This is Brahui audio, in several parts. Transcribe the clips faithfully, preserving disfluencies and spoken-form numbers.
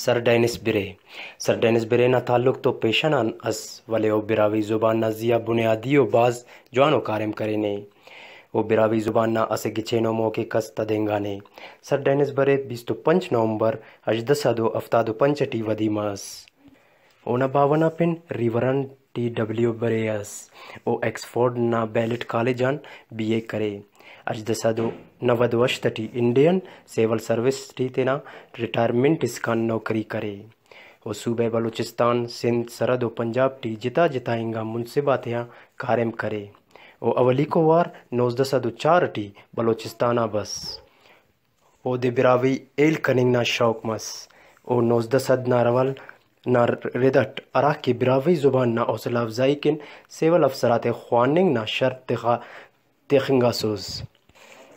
سر ڈینس برے۔ سر ڈینس برے نا تعلق تو پیشن آن ئس، ولے او براہوئی زبان نا زیہا بنیادی و بھاز جوانو کاریم کرینے۔ او براہوئی زبان نا اسہ گچینو موخک ئس تدینگانے۔ سر ڈینس برے بیست و پنچ نومبر ہژدہ سد و ہفتاد و پنچ ٹی ودی مس۔ اونا باوہ نا پن ریورنڈ ٹی ڈبلیو برے ئس۔ او آکسفورڈ نا بیلٹ کالج آن بی اے کرے۔ ہژدہ سد و نود و ہشت T Indian civil service T تینا ریٹائرمنٹ اسکان نوکری کرے۔ او صوبہ بلوچستان، سندھ، سرحد و پنجاب ٹی جتا جتا انگا منصب آتیان کاریم کرے۔ او اولیکو وار نوزدہ سد و چار ٹی بلوچستان آ بس۔ اودے براہوئی ہیل کننگ نا شوق مس۔ او نوزدہ سد نا رول نا رد اٹ ہراکہ براہوئی زبان نا حوصلہ افزائی کن سول افسر آتے خواننگ نا شرط تخا-، تخنگاسس۔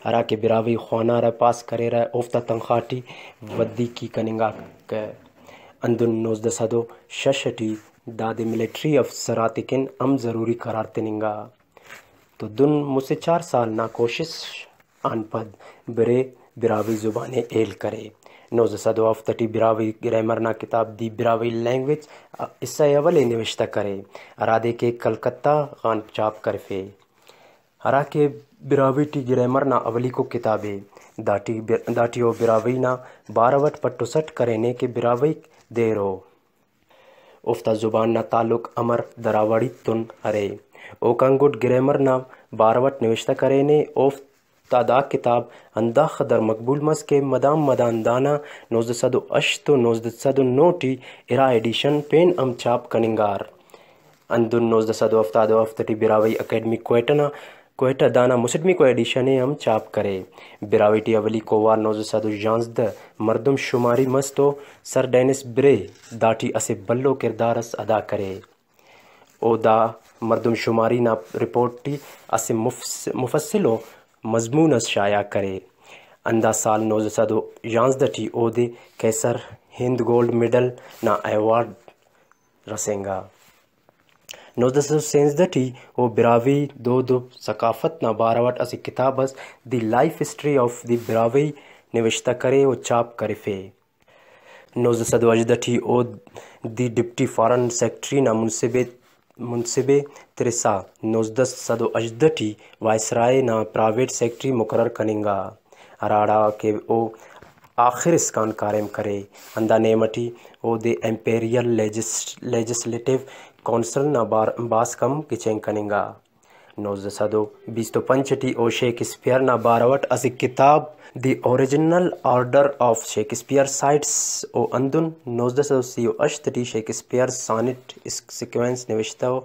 ہراکہ براہوئی خوانارہ، پاس کریرہ، اوفتا تنخواہ ٹی ودیکی کننگاکہ۔ ہندن نوزدہ سد و شش ٹی دادے ملٹری افسر آتے کن ہم ضروری قرار تننگا۔ تو دن مسہ چار سال نا کوشست آن پد برے براہوئی زبان ءِ ہیل کرے۔ نوزدہ سد و ہفت ٹی براہوئی گرامر نا کتاب دی براہوئی لینگویج حصہ اول ءِ نوشتہ کرے، ہرادے کہ کلکتہ غان چاپ کرفے، ہراکہ براہوئی ٹی گرامر نا اولیکو کتاب ءِ۔ داٹی بر-، داٹی او براہوئی نا بارو اٹ پٹ و سٹ کرینے کہ براہوئیک دیر ءُ اوفتا زبان نا تعلق امر دراوڑی تون ارے۔ اوکان گڈ گرامر نا بارو اٹ نوشتہ کرینے۔ اوفتا دا کتاب ہنداخہ در مقبول مس کہ مدان مدان دانا نوزدہ سد و ہشت و نوزدہ سد و نہہ ٹی ارا ایڈیشن پین ہم چاپ کننگار۔ ہندن نوزدہ سد و ہفتاد و ہفت ٹی براہوئی اکیڈمی کوئٹہ نا کوئٹہ دانا مسٹمیکو ایڈیشن ءِ ہم چاپ کرے۔ براہوئی ٹی اولیکو وار نوزدہ سد و ژانزدہ مردم شماری مس تو سر ڈینس برے داٹی اسہ بھلو کردار اس ادا کرے۔ او دا مردم شماری نا رپورٹ ٹی اسہ مفس-، مفصل و مضمون اس شائع کرے۔ ہندا سال نوزدہ سد و ژانزدہ ٹی اودے قیصر ہند گولڈ میڈل نا ایوارڈ رسینگا۔ نوزدہ سد و سینزدہ ٹی او براہوئی دود و ثقافت نا بارو اٹ اسہ کتاب اس the life history of the Brahui نوشتہ کرے و چاپ کرفے۔ نوزدہ سد و ہژدہ ٹی او دی ڈپٹی فارن سیکرٹری نا منصب ءِ، منصب ءِ ترسا نوزدہ سد و ہژدہ ٹی وائسرائے نا پرائیویٹ سیکرٹری مقرر کننگا، ہراڑا کہ او آخر اسکان کاریم کرے۔ ہندا نیمٹی اودے امپیریل لیجس-، لیجسلیٹو کونسل نا بار-، باسک ہم گچین کننگا۔ نوزدہ سد و بیست و پنچ ٹی او شیکسپیئر نا بارو اٹ اسہ کتاب the original order of Shakespeare sites و ہندن نوزدہ سد و سی و ہشت ٹی شیکسپیئر سانٹ اس-، سیکوینس نوشتہ و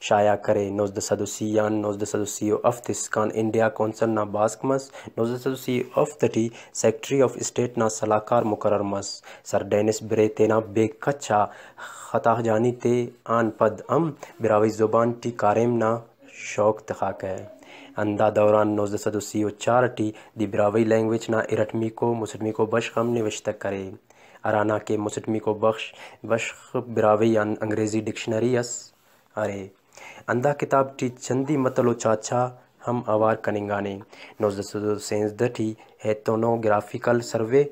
شائع کرے۔ نوزدہ سد و سی آن نوزدہ سد و سی و ہفت اسکان انڈیا کونسل نا باسک مس۔ نوزدہ سد و سی و ہفت ٹی سیکرٹری آف اسٹیٹ نا سلاہکار مقرر مس۔ سر ڈینس برے تینا بے کچ آ خطا جانی تے آن پد ہم براہوئی زبان ٹی کاریم نا شوق تخاکہ۔ ہندا دوران نوزدہ سد و سی و چار ٹی دی براہوئی لینگویج نا ارٹمیکو مسٹمیکو بشخ ہم نوشتہ کرے، ہرانا کہ مسٹمیکو بخش، بشخ براہوئی آن انگریزی ڈکشنری اس ارے۔ ہندا کتاب ٹی چندی متل و چاچا ہم اوار کننگانے۔ نوزدہ سد و سینزدہ ٹی ایتھنوگرافیکل سروے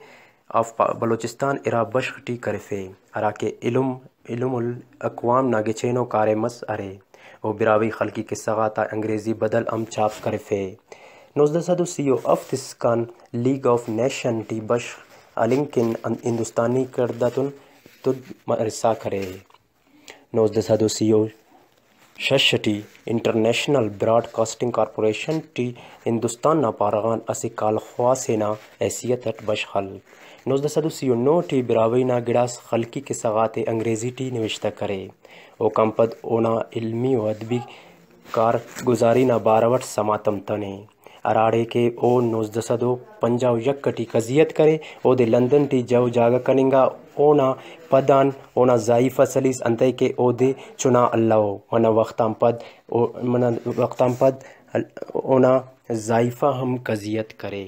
آف پا-، بلوچستان ارا بشخ ٹی کرفے، ہراکہ علم، علم الاقوام نا گچینو کاریم اس ارے۔ او براہوئی خلقی قصہ غاتا انگریزی بدل ہم چاپ کرفے۔ نوزدہ سد و سی و ہفت scan league of nation T بشخ ہلنگ کن ہن-، ہندوستانی کڑد آتون تد مرسا کرے۔ نوزدہ سد و سی و شش ٹی انٹرنیشنل براڈ کاسٹنگ کارپوریشن ٹی ہندوستان نا پارہ غان اسہ کالخواہ سے نا حیثیت اٹ بشخ ہلک۔ نوزدہ سد و سی و نہہ ٹی براہوئی نا گڑاس خلقی قصہ غاتے انگریزی ٹی نوشتہ کرے۔ اوکان پد اونا علمی و ادبی کارگزاری نا بارو اٹ سما تمتنے۔ ہراڑے کہ او نوزدہ سد و پنجاہ و یک ٹی کزیت کرے، اودے لندن ٹی جاہ و جاگہ کننگا۔ اونا پد آن اونا زائیفہ سلیس، انتئے کہ اودے چنا الو۔ منہ وخت آن پد او-، منہ وخت آن پد ال-، اونا زائیفہ ہم کزیت کرے۔